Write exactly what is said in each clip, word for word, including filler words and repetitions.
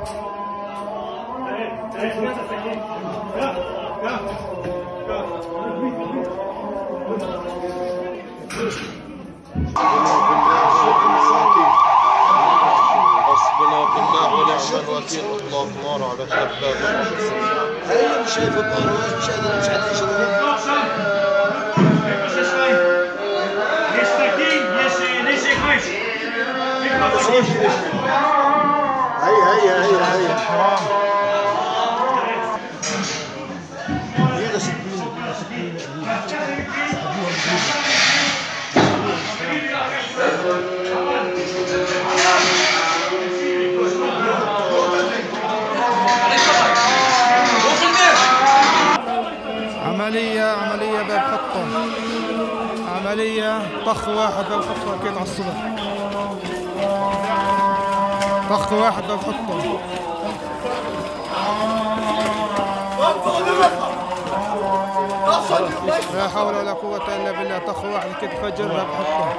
حسبنا بالله ونعم الوكيل، الله أكبر على خباب. هيا مش شايف البروج، مش قادر، مش قادر يشوف. هيا، هيا، هيا، هيا. عملية، عملية باب حطة. عملية طخ واحد باب حطة، أكيد على الصبح. طخ واحد باب حطة. لا حول ولا قوة إلا بالله. طخ واحد كي تفجر لا بحطه.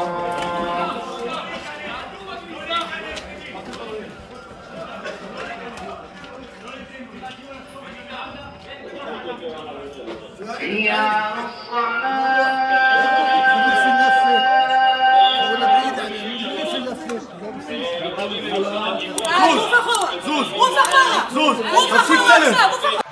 حي على الصلاة. زوز. زوز. زوز.